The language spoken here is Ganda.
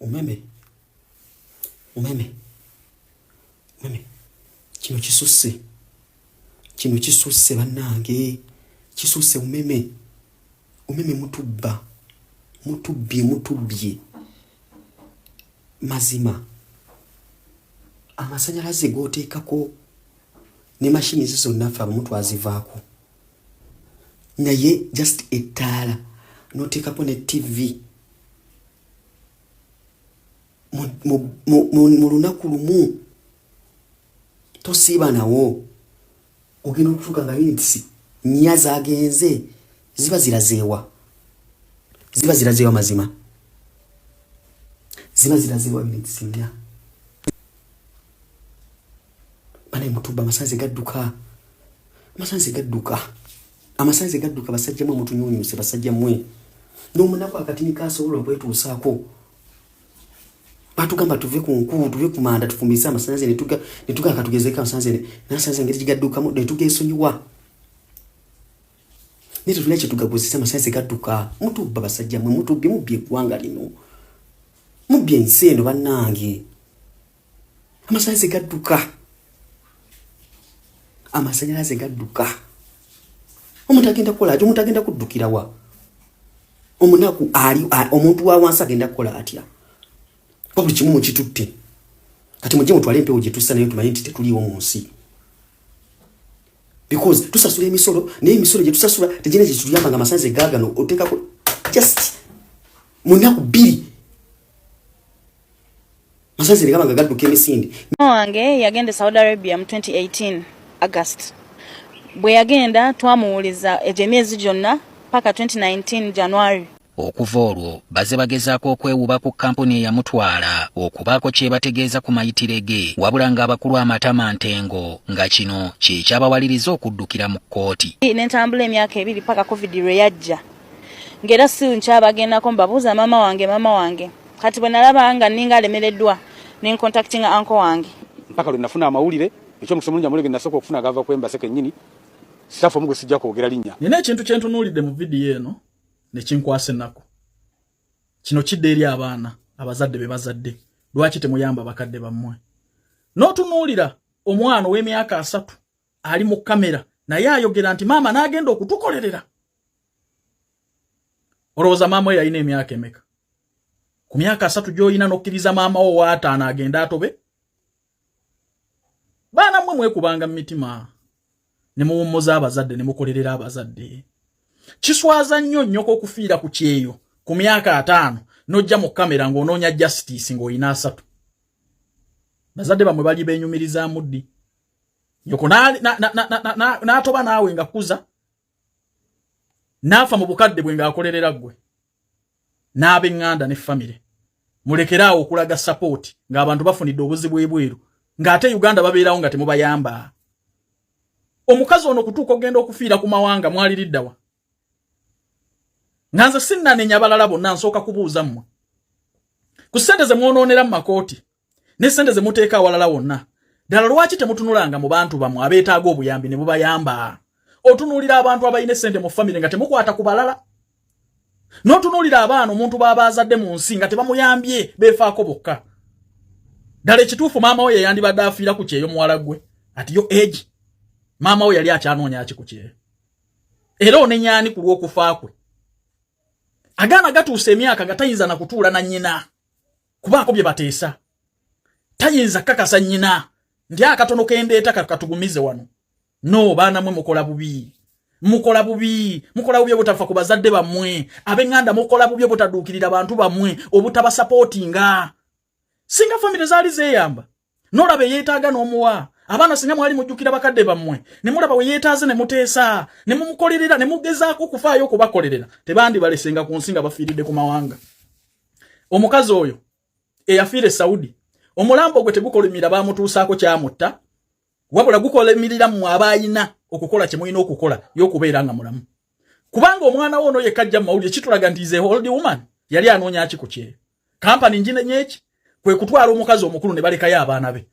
Umeme, umeme, umeme, kino kisusse, kino kisusse bannange, kisusse. Umeme, umeme, mutubba, mutubbye, mutubbye. Mazima amasanyalaze g'oteekako ne mashini zo zonna ffe abamu twazivaako, naye just ettaala n'oteekako ne TV mu lunaku lumu tosiiba nawo, ogenda okutuuka nga units 4 zagenze. Ziba zirazeewa? Ziba zirazeewa? Mazima ziba zirazeewa units 4? Bane mutuba, amasanze gadduka, amasanze gadduka, amasanze gadduka. Basajja mwe mutunyunyuse, basajja mwe. N'omunaku akatini kasobola okwetuusaako. Batugamba tuve ku nku, tuve ku manda, tufumbise amasanze, netuga katugezeko amasanze nasanze engeri gigaddukamu, netugesonyiwa, naye tetulina kyetugaguzisa. Amasanze gadduka. Mutubba, basajja mwe, mutubbye, mubbye eggwanga lino, mubbye ensi eno. Bannange, amasanze gadduka, amasanyalaze gadduka. Omuntu agenda kukola atya? Omuntu agenda kuddukirawa? Omunaku ali, omuntu wa wansi agenda kukola atya? Kuba buli kimu mukitutte. Kati mujje mutwale empewo gye tussa, naye tumanye nti tetuliiwo mu nsi, because tusasula emisolo, naye emisolo gye tusasula tegina gye kituyamba, nga amasanze gaagano oteekako just mu nnaku 2 masanze ne gaba nga gadduka emisinde. Wange yagenda e Saudi Arabia mu 2018 August. Bwe yagenda twamuwuliza egyo emyezi gyonna paka 2019 January. Okuva olwo baze bagezaako okwewuba ku kampuni eyamutwala okubaako kyebategeeza ku mayitire ge, wabula ng'abakulu amatama ntengo, nga kino kye kyabawaliriza okuddukira mu kkooti. Nentambula emyaka 2 paka COVID lwe yajja, ng'era si nkyabagendako mbabuuza maama wange, maama wange. Kati bwe nalaba nga ninga alemereddwa, nencontactinga uncle wange. Mpaka lwe nafuna amawulire, ekyomukisa omulungi amawulire ge nasooka okufuna gava ku embassy kennyini, staff omu gwe sijja kwogera linnya. Nina ekintu kyentunuulidde mu vidiyo eno ne kinkwasa ennaku. Kino kidda eri abaana abazadde be bazadde. Lwaki temuyamba bakadde bammwe? N'otunuulira omwana ow'emyaka 30 ali mu kamera, naye ayogera nti maama n'agenda okutukolerera. Olowooza maama we yalina emyaka emeka? Ku myaka 30 gy'olina n'okkiriza maama wo waataano agende atobe? Baana mmwe, mwekubanga mu mitima ne muwummuza abazadde ne mukolerera abazadde. Kiswaza nnyo nnyoko okufiira ku kyeyo ku myaka 50, n'ojja mu kamera ng'onoonya justice ng'olina 30. Bazadde bammwe bali beenyumirizaamu ddi? Nyoko n'atoba naawe nga kuza, n'afa mu bukadde bwe ng'akolerera ggwe n'ab'eŋŋanda ne famire. Mulekere awo okulaga support ng'abantu bafunidde obuzibu ebweru, ng'ate Uganda babeerawo nga temubayamba. Omukazi ono kutuuka okugenda okufiira ku mawanga, mwaliriddawa? Nga nze sinnanenya balala bonna, nsooka kubuuza mmwe. Ku ssente ze mwonoonera mu makooti ne ssente ze muteeka awalala wonna, ddala lwaki temutunulanga mu bantu bammwe abeetaaga obuyambi ne bubayamba? Otunuulira abantu abalina essente mu famire nga temukwata ku balala, n'otunuulira abaana omuntu b'aba azadde mu nsi nga tebamuyambye, beefaako bokka. Ddala ekituufu, maama we yeyandibadde afiira ku kyeyo muwala gwe? Ati yo egi maama we yali akyanoonya ki ku kyeyo? Era onenyaani ku lw'okufa kwe? Agaana gatuusa emyaka nga tayinza na kutuula na nnyina kubaako bye bateesa, tayinza kakasa nnyina nti akatono kendeeta katugumize wano. No baana mwe, mukola bubi, mukola bubi, mukola bubi obutafa ku bazadde bammwe. Ab'eŋŋanda, mukola bubi obutaduukirira bantu bammwe, obutabasupportinga. Singa famire zaali zeeyamba, nolaba eyeetaaga n'omuwa abaana, singa mwali mujjukira bakadde bammwe ne mulaba we yeetaaze ne muteesa ne mumukolerera ne mugezaako okufaayo okubakolerera, tebandibalesenga ku nsi nga bafiiridde ku mawanga. Omukazi oyo eyafiira e Saudi, omulambo gwe tegukolimira bamutuusaako kyamutta, wabula gukolimirira mmwe abaayina okukola kye mulina okukola y'okubeera nga mulamu, kubanga omwana wo ono yekka ajja mu mawulire kitulaga nti is a old woman. Yali anoonya ki ku kyeyo? Kampani njinenye eki kwe kutwala omukazi omukulu ne balekayo abaana be.